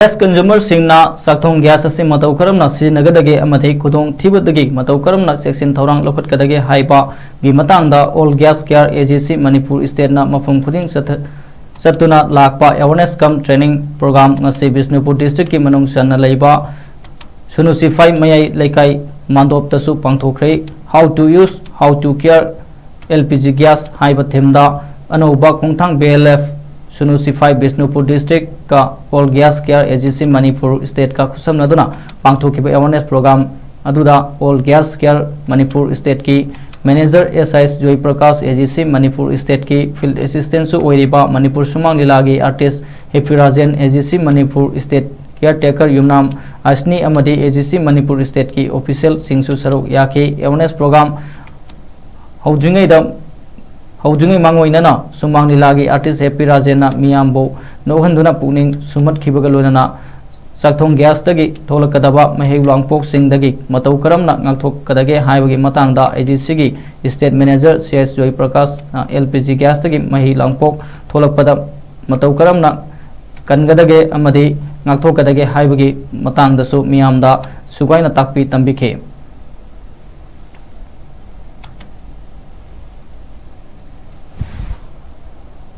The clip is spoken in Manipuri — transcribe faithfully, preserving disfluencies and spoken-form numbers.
Gas consumerꯁꯤꯡꯅ ꯆꯥꯛꯊꯣꯡ gas ꯑꯁꯤ ꯃꯇꯧ ꯀꯔꯝꯅ ꯁꯤꯖꯤꯟꯅꯒꯗꯒꯦ ꯑꯃꯗꯤ ꯈꯨꯗꯣꯡꯊꯤꯕꯗꯒꯤ ꯃꯇꯧ ꯀꯔꯝꯅ ꯆꯦꯛꯁꯤꯟ ꯊꯧꯔꯥꯡ ꯂꯧꯈꯠꯀꯗꯒꯦ ꯍꯥꯏꯕꯒꯤ ꯃꯇꯥꯡꯗ All Gas Care A G C Manipur Stateꯅ ꯃꯐꯝ ꯈꯨꯗꯤꯡ ꯆꯠꯊ-, ꯆꯠꯇꯨꯅ ꯂꯥꯛꯄ awareness cum training program ꯉꯁꯤ ꯕꯤꯁꯅꯨꯄꯨꯔ districtꯀꯤ ꯃꯅꯨꯡ ꯆꯟꯅ ꯂꯩꯕ ꯁꯨꯅꯨ ꯁꯤꯐꯥꯏ ꯃꯌꯥꯏ ꯂꯩꯀꯥꯏ ꯃꯥꯟꯗꯣꯞꯇꯁꯨ ꯄꯥꯡꯊꯣꯛꯈ꯭ꯔꯦ꯫ How to use, how to care L P G gas ꯍꯥꯏꯕ themeꯗ ꯑꯅꯧꯕ ꯈꯣꯡꯊꯥꯡ B L F ꯁꯨꯅꯨ ꯁꯤꯐꯥꯏ Bishnupur districtꯀ All Gas Care A G C Manipur Stateꯀ ꯈꯨꯠꯁꯝꯅꯗꯨꯅ ꯄꯥꯡꯊꯣꯛꯈꯤꯕ awareness program ꯑꯗꯨꯗ All Gas Care Manipur Stateꯀꯤ manager S I S Joy Prakash, A G C Manipur Stateꯀꯤ field assistantꯁꯨ ꯑꯣꯏꯔꯤꯕ ꯃꯅꯤꯄꯨꯔ ꯁꯨꯃꯥꯡ ꯂꯤꯂꯥꯒꯤ artist Happy Rajen, A G C Manipur State caretaker ꯌꯨꯝꯅꯥꯝ ꯑꯁꯅꯤ ꯑꯃꯗꯤ A G C Manipur Stateꯀꯤ officialꯁꯤꯡꯁꯨ ꯁꯔꯨꯛ ꯌꯥꯈꯤ꯫ Awareness program ꯍꯧꯗ꯭ꯔꯤꯉꯩꯗ, ꯍꯧꯗ꯭ꯔꯤꯉꯩ ꯃꯥꯡꯑꯣꯏꯅꯅ ꯁꯨꯃꯥꯡ ꯂꯤꯂꯥꯒꯤ artist Happy Rajenꯅ ꯃꯤꯌꯥꯝꯕꯨ ꯅꯣꯛꯍꯟꯗꯨꯅ ꯄꯨꯛꯅꯤꯡ ꯁꯨꯝꯍꯠꯈꯤꯕꯒ ꯂꯣꯏꯅꯅ ꯆꯥꯛꯊꯣꯡ gasꯇꯒꯤ ꯊꯣꯛꯂꯛꯀꯗꯕ ꯃꯍꯤꯛ ꯂꯥꯡꯄꯣꯛꯁꯤꯡꯗꯒꯤ ꯃꯇꯧ ꯀꯔꯝꯅ ꯉꯥꯛꯊꯣꯛꯀꯗꯒꯦ ꯍꯥꯏꯕꯒꯤ ꯃꯇꯥꯡꯗ A G Cꯒꯤ state manager C S Joy Prakashꯅ L P G gasꯇꯒꯤ ꯃꯍꯤꯛ ꯂꯥꯡꯄꯣꯛ ꯊꯣꯛꯂꯛꯄꯗ ꯃꯇꯧ ꯀꯔꯝꯅ ꯀꯟꯒꯗꯒꯦ ꯑꯃꯗꯤ ꯉꯥꯛꯊꯣꯛꯀꯗꯒꯦ ꯍꯥꯏꯕꯒꯤ ꯃꯇꯥꯡꯗꯁꯨ ꯃꯤꯌꯥꯝꯗ ꯁꯨꯒꯥꯏꯅ ꯇꯥꯛꯄꯤ ꯇꯝꯕꯤꯈꯤ꯫